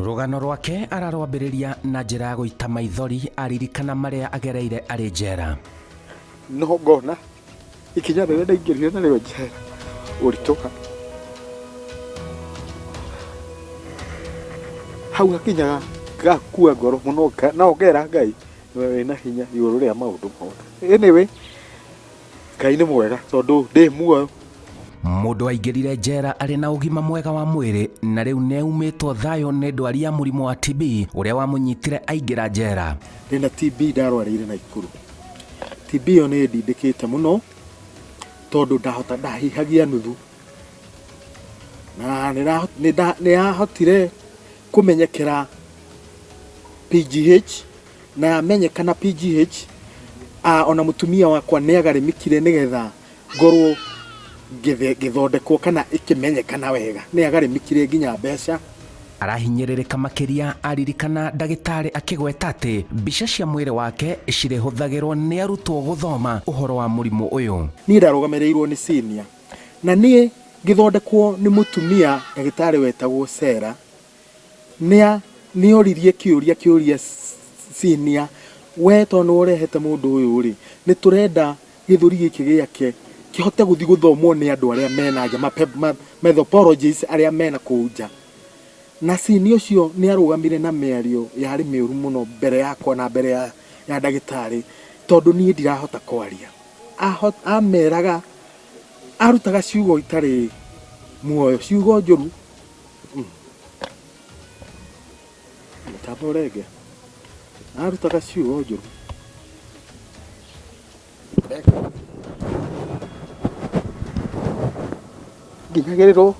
Rũgano rwake ararwambĩrĩria na njĩra ya gũita maithori aririkana marĩa agereire arĩ njera. No ngona ikinya rĩrĩa ndaingĩrire narĩo njera ũritũha hau hakinyaga ngakua ngoro mũno no ngera Ngai we wĩna hinya igũrũ rĩa maũndũ mothe. Anyway, Ngai nĩ mwega tondũ ndĩ muoyo. Mũndũ aingĩrire njera arĩ na ũgima mwega wa mwĩrĩ na rĩu nĩaumĩtwo thayũ nĩ ndwari ya mũrimũ wa TB ũrĩa wamũnyitire aingĩra njera. Ndĩna TB ndarwarĩire Naikuru. TB ĩyo nĩ ĩndindĩkĩte mũno tondũ ndahota ndahihagia nuthu na nĩ yahotire kũmenyekera PGH na yamenyekana PGH ona mũtumia wakwa nĩ agarimikire nĩgetha ngorwo ngĩthondekwo kana ĩkĩmenyekana wega, nĩ agarimikire nginya mbeca. Arahinyĩrĩrĩka makĩria aririkana ndagĩtarĩ akĩgweta atĩ mbica cia mwĩrĩ wake cirĩhũthagĩrwo nĩ arutwo gũthoma ũhoro wa mũrimũ ũyũ. Niĩ ndarũgamĩrĩirwo nĩ senior na niĩ ngĩthondekwo nĩ mũtumia ndagĩtarĩ wetagwo Sarah. Nĩoririe kĩũria kĩũria senior, we tondũ nĩwe ũrehete mũndũ ũyũ rĩ, nĩtũrenda gĩthũri gĩkĩ gĩake kĩhote gũthiĩ gũthomwo nĩ andũ arĩa mena nja, pathologists arĩa mena kũu nja. Na senior ũcio nĩ arũgamire na mĩario yarĩ mĩũru mũno mbere yakwa na mbere ya ndagĩtarĩ tondũ niĩ ndirahota kwaria. Ameraga, arutaga ciugo itarĩ muoyo, ciugo njũru. Mũtambo ũrenge, arutaga ciugo njũru. Nginyagĩrĩrwo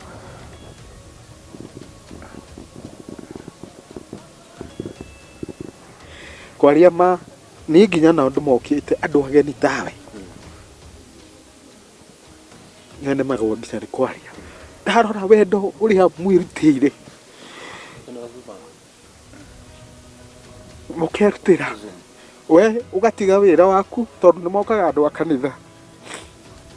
kwaria ma niĩ nginya na andũ mokĩte andũ ageni tawe nĩ nemagwo nginya nĩ kwaria ndarora wendo ũrĩa mwĩrutĩire mũkerutĩra we ũgatiga wĩra waku tondũ nĩ mokaga andũ a kanitha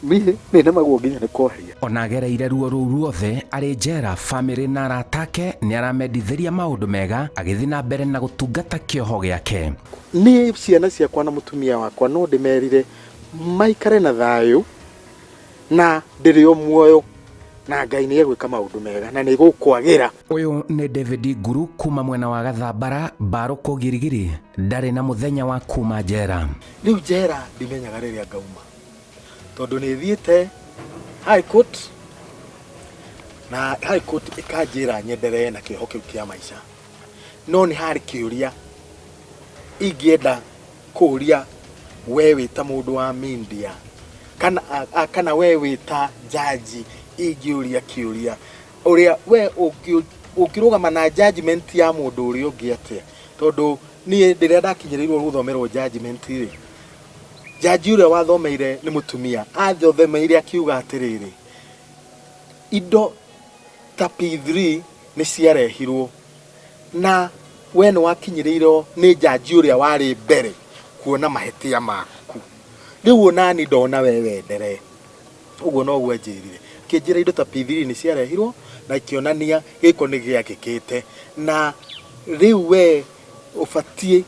niĩ nĩ nemagwo nginya nĩ kwaria. Ona agereire ruo rũu ruothe arĩ njera, famĩlĩ na arata ake nĩ aramendithĩria maũndũ mega agĩthiĩ na mbere na gũtungata kĩoho gĩake. Niĩ ciana ciakwa na mũtumia wakwa no ndĩmerire maikare na thayũ na ndĩrĩ o muoyo na Ngai nĩ egwĩka maũndũ mega na nĩ gũkwagĩra. Ũyũ nĩ David Nguru kuma mwena wa Gathambara, Mbarũkũ Girigiri, ndarĩ na mũthenya wa kuma njera. Rĩu njera ndimenyaga rĩrĩa ngauma tondũ nĩ thiĩte High Court na High Court ĩkanjĩra nyenderee na kĩoho kĩu kĩa maica, no nĩ harĩ kĩũria ingĩenda kũria we wĩ ta mũndũ wa media kana, kana we wĩ ta jaji ingĩũria kĩũria ũrĩa we ũngĩrũgama na judgment ya mũndũ ũrĩa ũngĩ atĩa, tondũ niĩ rĩrĩa ndakinyĩrĩirwo gũthomerwo judgment rĩ, jaji ũrĩa wathomeire nĩ mũtumia athomeire akiuga atĩrĩrĩ, indo ta P3 nĩ ciarehirwo na we nĩ wakinyĩrĩirwo nĩ jaji ũrĩa warĩ mbere kuona mahĩtia maku, rĩu onani ndona we wenderee. Ũguo noguo anjĩrire. Akĩnjĩra indo ta P3 nĩ ciarehirwo na ikĩonania gĩko nĩ gĩakĩkĩte na rĩu we ũbatiĩ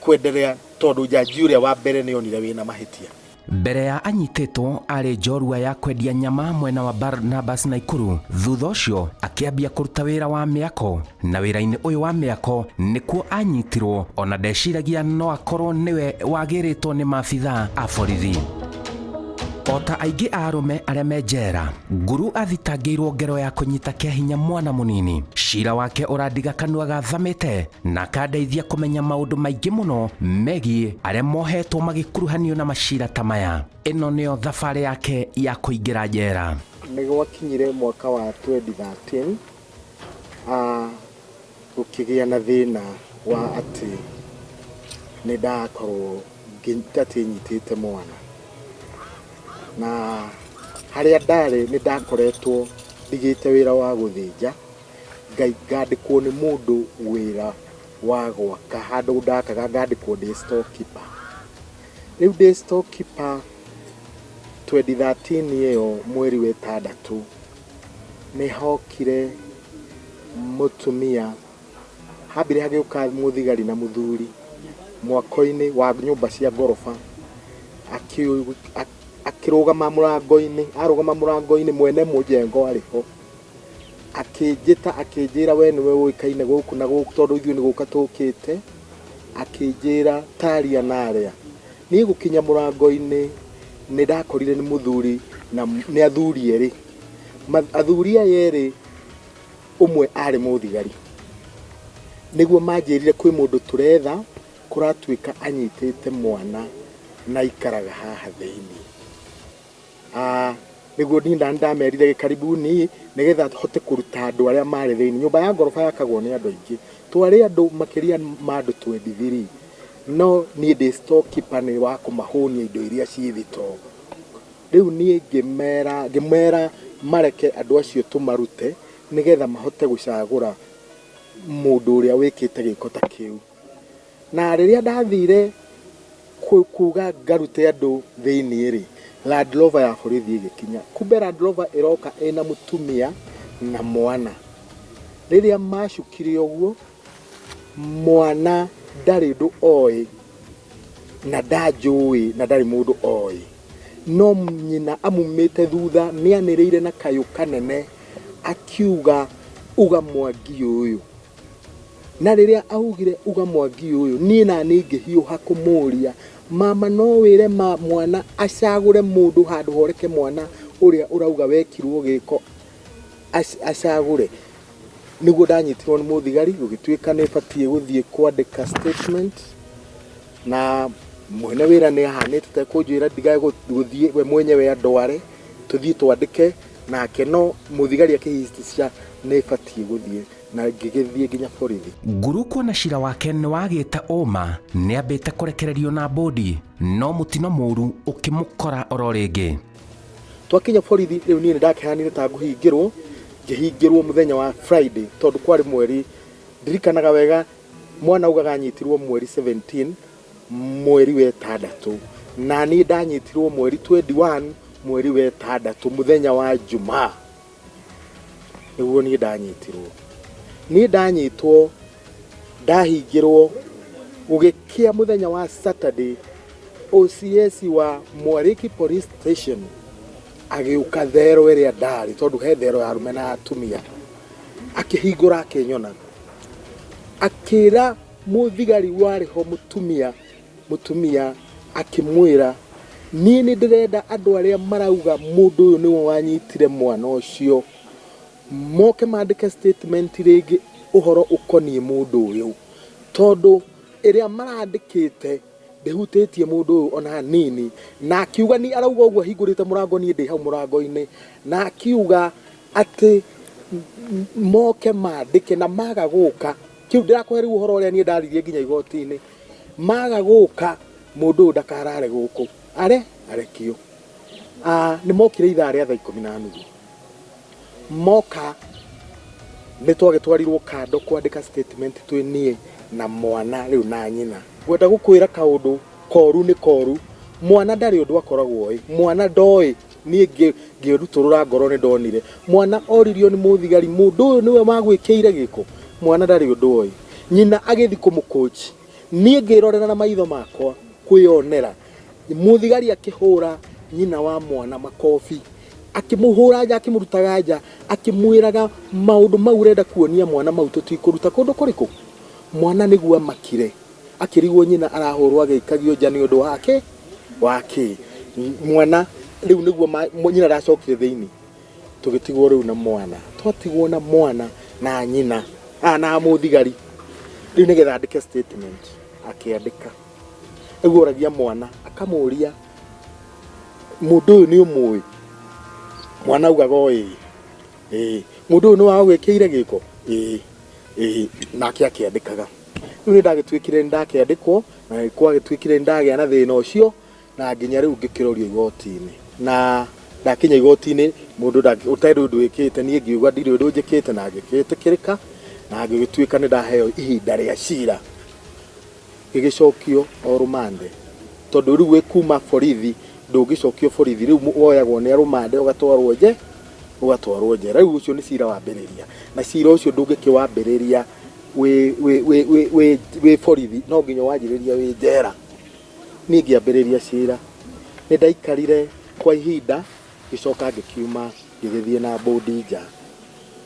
kwenderea tondũ jaji ũrĩa wa mbere nĩ onire wĩna mahĩtia. Mbere ya anyitĩtwo arĩ njorua ya kwendia nyama mwena wa Barnabas Naikuru, thutha ũcio akĩambia kũruta wĩra wa mĩako, na wĩra-inĩ ũyũ wa mĩako nĩkuo anyitirwo, ona ndeciragia no akorwo nĩwe wagĩrĩtwo nĩ maabithaa a borithi. O ta aingĩ a arũme arĩa me njera, Nguru athitangĩirwo ngero ya kũnyita kĩa hinya mwana mũnini. Cira wake ũrandiga kanua gathamĩte na akandeithia kũmenya maũndũ maingĩ mũno megiĩ arĩa mohetwo magĩkuruhanio na macira ta maya. Ĩno nĩyo thabarĩ yake ya kũingĩra njera. Nĩ gwakinyire mwaka wa 2013 gũkĩgĩa na thĩna wa atĩ nĩ ndakorwo atĩ nyitĩte mwana, na harĩa ndarĩ nĩ ndakoretwo ndigĩte wĩra wa gũthĩnja, ngandĩkwo nĩ mũndũ wĩra wa gwaka handũ ndakaga ngandĩkwo ndĩ storekeeper. Rĩu ndĩ storekeeper 2013 ĩyo mweri wa ĩtandatũ nĩ hokire mũtumia Hambire hagĩũka mũthigari na mũthuri mwako-inĩ wa nyũmba cia ngoroba, akĩrũgama mũrango-inĩ, arũgama mũrango-inĩ mwene mũjengo arĩ ho, akĩnjĩta akĩnjĩra we nĩwe ũĩkaine gũkũ na gũkũ tondũ ithuĩ nĩ gũka tũkĩte, akĩnjĩra taria na arĩa. Niĩ gũkinya mũrango-inĩ nĩ ndakorire nĩ mũthuri na nĩ athuri erĩ. Athuri aya erĩ ũmwe arĩ mũthigari. Nĩguo manjĩrire kwĩ mũndũ tũretha kũratuĩka anyitĩte mwana na aikaraga haha thĩinĩ. Nĩguo niĩ ndamerire karibuni nĩgetha hote kũruta andũ arĩa marĩ thĩinĩ. Nyũmba ya ngoroba yakagwo nĩ andũ aingĩ. Twarĩ andũ makĩria ma andũ 23 no niĩ ndĩ storekeeper nĩ wa kũmahũnia indo iria ciĩ thitoo. Rĩu niĩ ngĩmera mareke andũ acio tũmarute nĩgetha mahote gũcagũra mũndũ ũrĩa wĩkĩte gĩko ta kĩu. Na rĩrĩa ndathire kuga ngarute andũ thĩinĩ rĩ, Land Rover ya borithi ĩgĩkinya. Kumbe Land Rover ĩroka ĩna mũtumia na mwana. Rĩrĩa macukire ũguo, mwana ndarĩ ũndũ oĩ na ndanjũĩ na ndarĩ mũndũ oĩ. No nyina amumĩte thutha nĩanĩrĩire na kayũ kanene akiuga uga Mwangi ũyũ. Na rĩrĩa augire uga Mwangi ũyũ, niĩ naniĩ ngĩhiũha kũmũria, mama no wĩre mwana acagũre mũndũ handũ horeke mwana ũrĩa ũrauga wekirwo gĩko acagũre. Nĩguo ndanyitirwo nĩ mũthigari, gũgĩtuĩka nĩ batiĩ gũthiĩ kwandĩka statement, na mwene wĩra nĩ ahanĩte ta kũnjĩra ndigage gũthiĩ we mwenyewe andware, tũthiĩ twandĩke nake, no mũthigari akĩhĩtĩcia nĩ batiĩ gũthiĩ na ngĩgĩthiĩ nginya borithi. Nguru kuona cira wake nĩ wagĩte ũma, nĩ ambĩte kũrekererio na bũndi, no mũtino mũru ũkĩmũkora oro rĩngĩ. Twakinya borithi rĩu niĩ nĩ ndakĩhanire ta ngũhingĩrwo, ngĩhingĩrwo mũthenya wa Friday tondũ kwarĩ mweri, ndirikanaga wega mwana augaga anyitirwo mweri 17 mweri wa ĩtandatũ, na niĩ ndanyitirwo mweri 21 mweri wa ĩtandatũ mũthenya wa Jumaa nĩguo niĩ ndanyitirwo. Niĩ ndanyitwo ndahingĩrwo gũgĩkĩa mũthenya wa Saturday, OCS wa Mwariki Police Station agĩũka thero ĩrĩa ndarĩ, tondũ he thero ya arũme na atumia, akĩhingũra akĩnyona, akĩra mũthigari warĩ ho mũtumia akĩmwĩra niĩ nĩ ndĩrenda andũ arĩa marauga mũndũ ũyũ nĩwe wanyitire mwana ũcio moke mandĩke statement rĩngĩ ũhoro ũkoniĩ mũndũ ũyũ, tondũ ĩrĩa marandĩkĩte ndĩhutĩtie mũndũ ũyũ ona hanini. Na akiuga ni arauga ũguo ahingũrĩte mũrango, niĩ ndĩ hau mũrango-inĩ, na akiuga atĩ moke mandĩke na maga gũka, kĩu ndĩrakũhe rĩu ũhoro ũrĩa niĩ ndaririe nginya igoti-inĩ, maga gũka mũndũ ũyũ ndakarare gũkũ, arekio. Nĩ mokire ithaa rĩa thaa ikũmi na nuthu, moka nĩ twagĩtwarirwo kando kwandĩka statement twĩ niĩ na mwana rĩu na nyina. Ngwenda gũkwĩra kaũndũ koru nĩ koru, mwana ndarĩ ũndũ akoragwo oĩ, mwana ndoĩ. Niĩ ngĩrutũrũra ngoro nĩ ndonire mwana oririo nĩ mũthigari, mũndũ ũyũ nĩwe wagwĩkĩire gĩko, mwana ndarĩ ũndũ oĩ. Nyina agĩthiĩ kũmũkũnji, niĩ ngĩrorera na maitho makwa kwĩyonera mũthigari akĩhũra nyina wa mwana makobi, akĩmũhũra nja, akĩmũrutaga nja, akĩmwĩraga maũndũ mau ũrenda kuonia mwana mau tũtikũruta kũndũ kũrĩkũ. Mwana nĩguo amakire, akĩrigwo nyina arahũrwo agĩikagio nja nĩ ũndũ wake wake. Mwana rĩu nĩguo nyina ndacokire thĩinĩ, tũgĩtigwo rĩu na mwana, twatigwo na mwana na nyina na mũthigari rĩu nĩgetha andĩke statement. Akĩandĩka rĩu oragia mwana akamũria mũndũ ũyũ nĩ ũmũĩ, mwana augaga o ĩĩ ĩĩ, mũndũ ũyũ nĩ wagwĩkĩire gĩko ĩĩ ĩĩ, nake akĩandĩkaga. Rĩu nĩ ndagĩtuĩkire nĩ ndakĩandĩkwo, na kwagĩtuĩkire nĩ ndagĩa na thĩna ũcio, na nginya rĩu ngĩkĩrorio igoti-inĩ. Na ndakinya igoti-inĩ mũndũ ũtarĩ ũndũ wĩkĩte, niĩ ngiuga ndirĩ ũndũ njĩkĩte, na ngĩgĩtĩkĩrĩka, na ngĩgĩtuĩka nĩ ndaheo ihinda rĩa cira, gĩgĩcokio o rũmande, tondũ rĩu wĩ kuma borithi ndũngĩcokio borithi, rĩu woyagwo nĩ rũmande ũgatwarwo nje, ũgatwarwo njera. Rĩu ũcio nĩ cira wambĩrĩria, na cira ũcio ndũngĩkĩwambĩrĩria wĩ wĩ wĩ wĩ wĩ wĩ borithi, no nginya wanjĩrĩria wĩ njera. Niĩ ngĩambĩrĩria cira, nĩ ndaikarire kwa ihinda, ngĩcoka ngĩkiuma, ngĩgĩthiĩ na bũndi nja.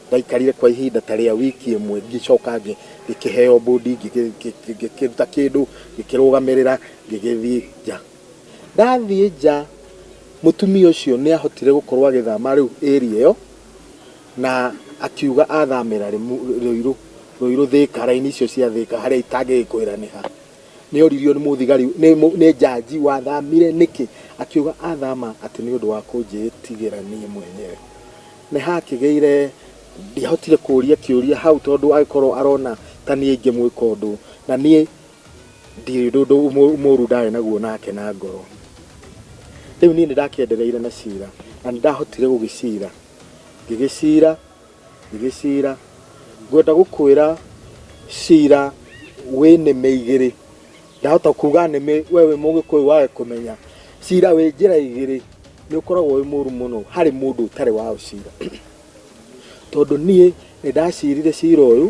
Ndaikarire kwa ihinda ta rĩa wiki ĩmwe, ngĩcoka ngĩkĩheo bũndi, ngĩkĩruta kĩndũ, ngĩkĩrũgamĩrĩra, ngĩgĩthiĩ nja. Ndathiĩ nja, mũtumia ũcio nĩ ahotire gũkorwo agĩthama rĩu area ĩyo, na akiuga athamĩra Ruiru, Ruiru Thika, raini icio cia Thika harĩa itangĩgĩkwĩra nĩ ha. Nĩ oririo nĩ mũthigari, nĩ njanji wathamire nĩkĩ, akiuga athama atĩ nĩ ũndũ wa kũnjĩtigĩra niĩ mwenyewe. Nĩ hakĩgĩire, ndiahotire kũria kĩũria hau tondũ agĩkorwo arona ta niĩ ingĩmwĩka ũndũ, na niĩ ndirĩ ũndũ mũru ndarĩ naguo nake na ngoro. Rĩu niĩ nĩ ndakĩendereire na cira, na nĩ ndahotire gũgĩcira, ngĩgĩcira, ngĩgĩcira. Ngwenda gũkwĩra cira wĩ nĩmĩ igĩrĩ, ndahota kuga nĩmĩ, we wĩ mũgĩkũyũ wage kũmenya. Cira wĩ njĩra igĩrĩ nĩ ũkoragwo wĩ mũru mũno harĩ mũndũ ũtarĩ wa ũcira. Tondũ niĩ nĩ ndacirire cira ũyũ,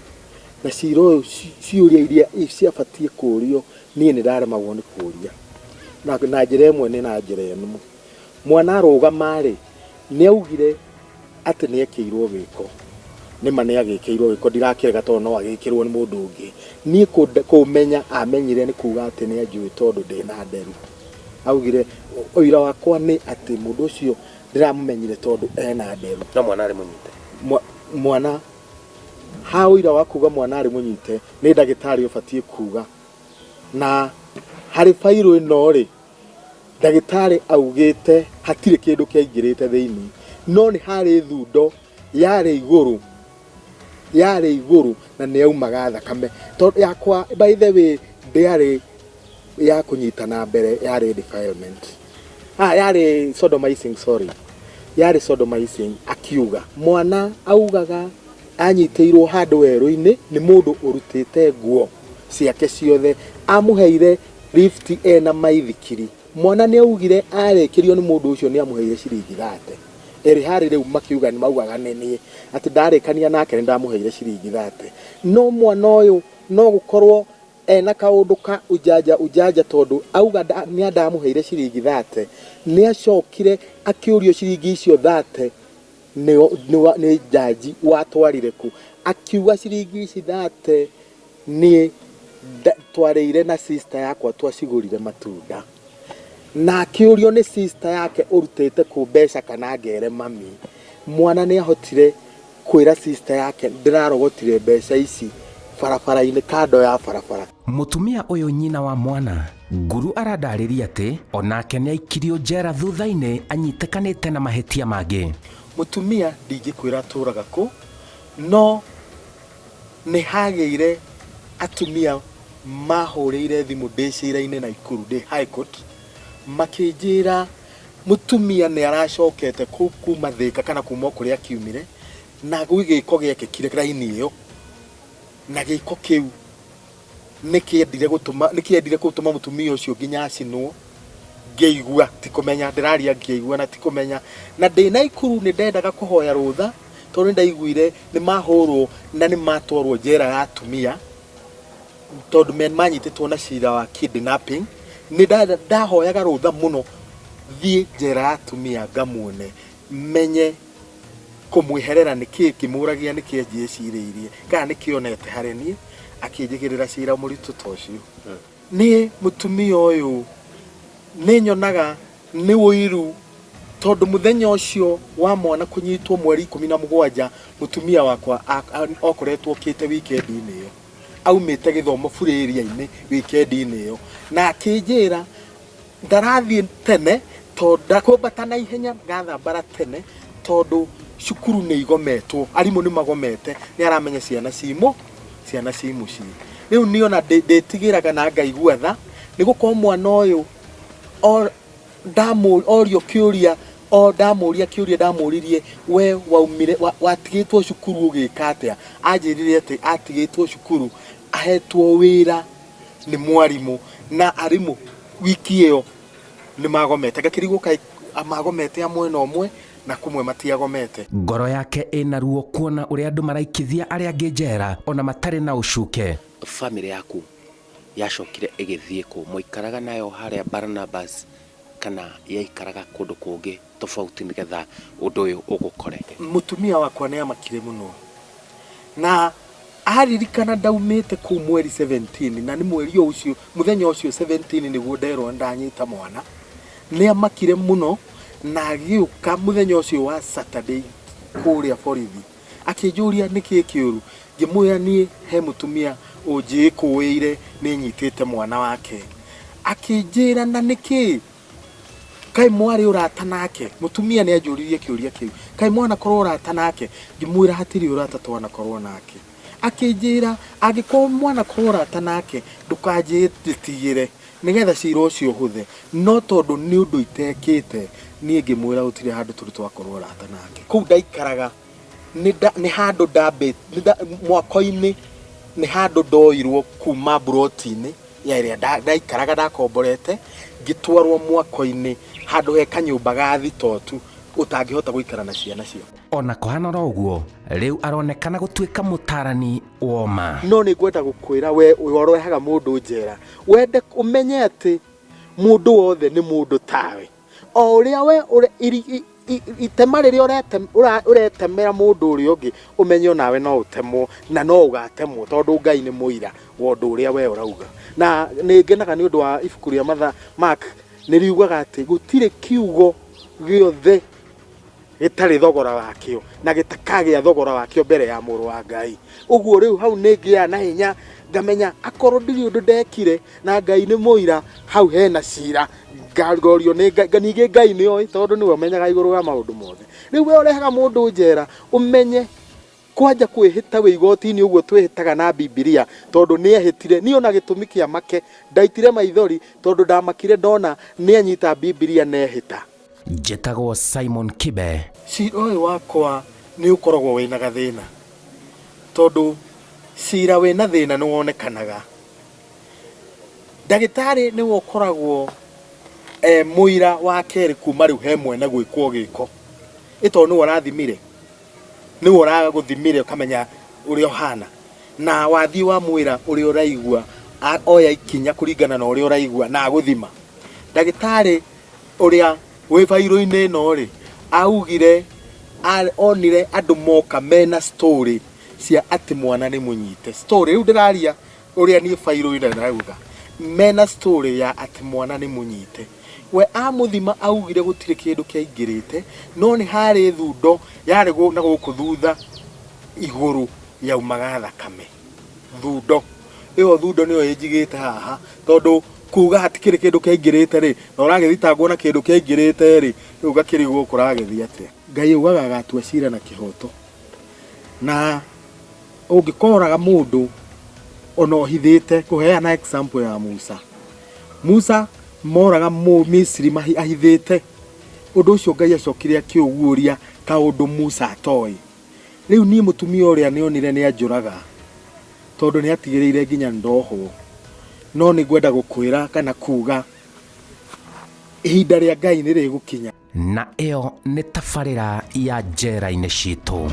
na cira ũyũ ciũria iria ciabatiĩ kũrio niĩ nĩ ndaremagwo nĩ kũria. Na njĩra ĩmwe nĩ na njĩra ĩno. Mwana arũgama rĩ, nĩ augire atĩ nĩ ekĩirwo gĩko. Nĩma nĩ agĩkĩirwo gĩko, ndirakĩrega tondũ no agĩkĩrwo nĩ mũndũ ũngĩ. Niĩ kũmenya amenyire nĩ kuga atĩ nĩ anjũĩ tondũ ndĩna nderu. Augire ũira wakwa nĩ atĩ mũndũ ũcio ndĩramũmenyire tondũ ena nderu. No mwana arĩ mũnyite. Mwana ha ũira wa kuga mwana arĩ mũnyite nĩ ndagĩtarĩ ũbatiĩ kuga. Na harĩ bairũ ĩno rĩ, ndagĩtarĩ augĩte hatirĩ kĩndũ kĩaingĩrĩte thĩinĩ, no nĩ harĩ thundo yarĩ igũrũ, yarĩ igũrũ na nĩ yaumaga thakame. Tondũ yakwa by the way ndĩarĩ ya kũnyitana mbere, yarĩ defilement. Yarĩ sodomizing, sorry. Yarĩ sodomizing. Akiuga mwana augaga anyitĩirwo handũ werũ-inĩ nĩ mũndũ ũrutĩte nguo ciake ciothe, amũheire lift ena maithikiri. Mwana nĩ augire arĩkĩrio nĩ mũndũ ũcio nĩ amũheire ciringi 30. Ĩrĩ harĩ rĩu makiuga nĩ maugaga nĩ niĩ atĩ ndarĩkania nake nĩ ndamũheire ciringi 30. No mwana ũyũ no gũkorwo ena kaũndũ ka ujanja ujanja tondũ auga nĩ ndamũheire ciringi 30. Nĩ acokire akĩũrio ciringi icio 30 nĩ njanji watwarire kũ. Akiuga ciringi ici 30 niĩ twarĩire na sister yakwa twacigũrire matunda. Na akĩũrio nĩ sister yake ũrutĩte kũ mbeca kana ngere mami. Mwana nĩ ahotire kwĩra sister yake ndĩrarogotire mbeca ici barabara-inĩ, kando ya barabara. Mũtumia ũyũ nyina wa mwana Nguru arandarĩria atĩ onake nĩ aikirio njera thutha-inĩ anyitĩkanĩte na mahĩtia mangĩ. Mũtumia ndingĩkwĩra atũraga kũ, no nĩ hagĩire atumia mahũrĩire thimũ ndĩ cira-inĩ Naikuru, ndĩ High Court, makĩnjĩra mũtumia nĩ aracokete kuma Thika kana kuma o kũrĩa akiumire, na gwĩ gĩko gĩekĩkire raini ĩyo, na gĩko kĩu nĩ kĩendire gũtũma, nĩ kĩendire gũtũma mũtumia ũcio nginya acinwo. Ngĩigua ti kũmenya, ndĩraria ngĩigua na ti kũmenya. Na ndĩ Naikuru nĩ ndendaga kũhoya rũtha tondũ nĩ ndaiguire nĩ mahũrwo na nĩ matwarwo njera ya atumia tondũ manyitĩtwo na cira wa kidnapping. Nĩ ndahoyaga rũtha mũno thiĩ njera ya atumia ngamuone, menye kũmweherera nĩkĩ kĩmũragia, nĩkĩ anjĩcirĩirie kana nĩkĩ onete harĩ niĩ akĩnjigĩrĩra cira mũritũ ta ũcio. Niĩ mũtumia ũyũ nĩ nyonaga nĩ ũiru tondũ mũthenya ũcio wa mwana kũnyitwo mweri 17 mũtumia wakwa okoretwo okĩte weekend-inĩ ĩyo, aumĩte gĩthomo burĩria-inĩ weekend-inĩ ĩyo, na akĩnjĩra ndarathiĩ tene tondũ ndakwambata na ihenya ngathambara tene tondũ cukuru nĩ igometwo, arimũ nĩ magomete, nĩ aramenya ciana ci mũciĩ. Rĩu niĩ ona ndĩtigĩraga na ngaigua tha nĩ gũkorwo mwana ũyũ orio kĩũria, o ndamũria kĩũria, ndamũririe we waumire, watigĩtwo cukuru ũgĩka atĩa? Anjĩrire atĩ atigĩtwo cukuru ahetwo wĩra nĩ mwarimũ, na arimũ wiki ĩyo nĩ magomete. Ngakĩrigwo kaĩ magomete a mwena ũmwe Na kũmwe matiagomete. Ngoro yake ĩna ruo kuona ũrĩa andũ maraikithia arĩa angĩ njera ona matarĩ na ũcuke. Bamĩrĩ yaku yacokire ĩgĩthiĩ kũ? Mwaikaraga nayo harĩa Barnabas kana yaikaraga kũndũ kũngĩ tofauti nĩgetha ũndũ ũyũ ũgũkore? Mũtumia wakwa nĩ amakire mũno na aririkana ndaumĩte kũu mweri 17, na nĩ mweri o ũcio, mũthenya ũcio 17 nĩguo nderwo ndanyita mwana. Nĩ amakire mũno na agĩũka mũthenya ũcio wa Saturday kũrĩa borithi, akĩnjũria nĩkĩĩ kĩũru. Ngĩmwĩra niĩ he mũtumia ũnjĩkũĩire nĩ nyitĩte mwana wake. Akĩnjĩra, na nĩkĩĩ, kaĩ mwarĩ ũrata nake? Mũtumia nĩ anjũririe kĩũria kĩu, kaĩ mwanakorwo ũrata nake? Ngĩmwĩra hatirĩ ũrata twanakorwo nake. Akĩnjĩra, angĩkorwo mwanakorwo ũrata nake, ndũkanjĩtigĩre nĩgetha cira ũcio ũhũthe. No tondũ nĩ ũndũ itekĩte, niĩ ngĩmwĩra gũtirĩ handũ tũrĩ twakorwo ũrata nake. Kũu ndaikaraga nĩ handũ ndambĩ mwako-inĩ, nĩ handũ ndoirwo kuma mburoti-inĩ ya ĩrĩa ndaikaraga ndakomborete, ngĩtwarwo mwako-inĩ handũ he kanyũmba ga thito tu ũtangĩhota gũikara na ciana ciaku. Ona kũhana oro ũguo, rĩu aronekana gũtuĩka mũtarani woma. No nĩ ngwenda gũkwĩra we ũrorehaga mũndũ njera, wende ũmenye atĩ mũndũ wothe nĩ mũndũ tawe. O ũrĩa we itema rĩrĩa ũretemera mũndũ ũrĩa ũngĩ, ũmenye onawe no ũtemwo na no ũgatemwo, tondũ Ngai nĩ mũira wa ũndũ ũrĩa we ũrauga. Na nĩ ngenaga nĩ ũndũ wa ibuku rĩa Matha Mark, nĩ riugaga atĩ gũtirĩ kiugo gĩothe gĩtarĩ thogora wakĩo na gĩtakagĩa thogora wakĩo mbere ya mũrũ wa Ngai. Ũguo rĩu hau nĩ ngĩaga na hinya, ngamenya akorwo ndirĩ ũndũ ndekire na Ngai nĩ mũira, hau hena cira ngagorio nĩ Ngai. Ningĩ Ngai nĩ oĩ, tondũ nĩwe ũmenyaga igũrũ wa maũndũ mothe. Rĩu we ũrehaga mũndũ njera, ũmenye kwanja kwĩhĩta wĩ igoti-inĩ ũguo twĩhĩtaga na Bibilia, tondũ nĩ ehĩtire. Niĩ ona gĩtũmi kĩa make ndaitire maithori, tondũ ndamakire ndona nĩ anyita Bibilia na ehĩta. Njĩtagwo Simon Kibe. Cira ũyũ wakwa nĩ ũkoragwo wĩna gathĩna, tondũ cira wĩna thĩna nĩ wonekanaga. Ndagĩtarĩ nĩwe ũkoragwo e mũira wa kerĩ kuma rĩu he mwene gwĩkwo gĩko, ĩ tondũ nĩwe ũrathimire, nĩwe ũragũthimire ũkamenya ũrĩa ũhana, na wathiĩ wamwĩra ũrĩa ũraigua, oya ikinya kũringana na ũrĩa ũraigua na agũthima. Ndagĩtarĩ ũrĩa wĩ bairũ-inĩ ĩno rĩ, augire onire andũ moka mena story cia atĩ mwana nĩ mũnyite. Story rĩu ndĩraria ũrĩa niĩ bairũ-inĩ ndĩrauga, mena story ya atĩ mwana nĩ mũnyite. We amũthima augire gũtirĩ kĩndũ kĩaingĩrĩte, no nĩ harĩ thundo yarĩ na gũkũ thutha igũrũ yaumaga thakame. Thundo ĩyo, thundo nĩyo ĩnjigĩte haha, tondũ kuga hatikĩrĩ kĩndũ kĩaingĩrĩte rĩ, na ũragĩthitangwo na kĩndũ kĩaingĩrĩte rĩ, rĩu ngakĩrigwo kũragĩthiĩ atĩa. Ngai augaga agatua cira na kĩhoto, na ũngĩkoraga mũndũ ona ũhithĩte, kũheana example ya Musa. Musa moraga Mũmisri ahithĩte, ũndũ ũcio Ngai acokire akĩũguũria kaũndũ Musa atoĩ. Rĩu niĩ mũtumia ũrĩa nĩonire nĩ anjũraga, tondũ nĩ atigĩrĩire nginya ndohwo. No nĩ ngwenda gũkwĩra kana kuga ihinda rĩa Ngai nĩ rĩgũkinya. Na ĩyo nĩ tabarĩra ya njera-inĩ citũ.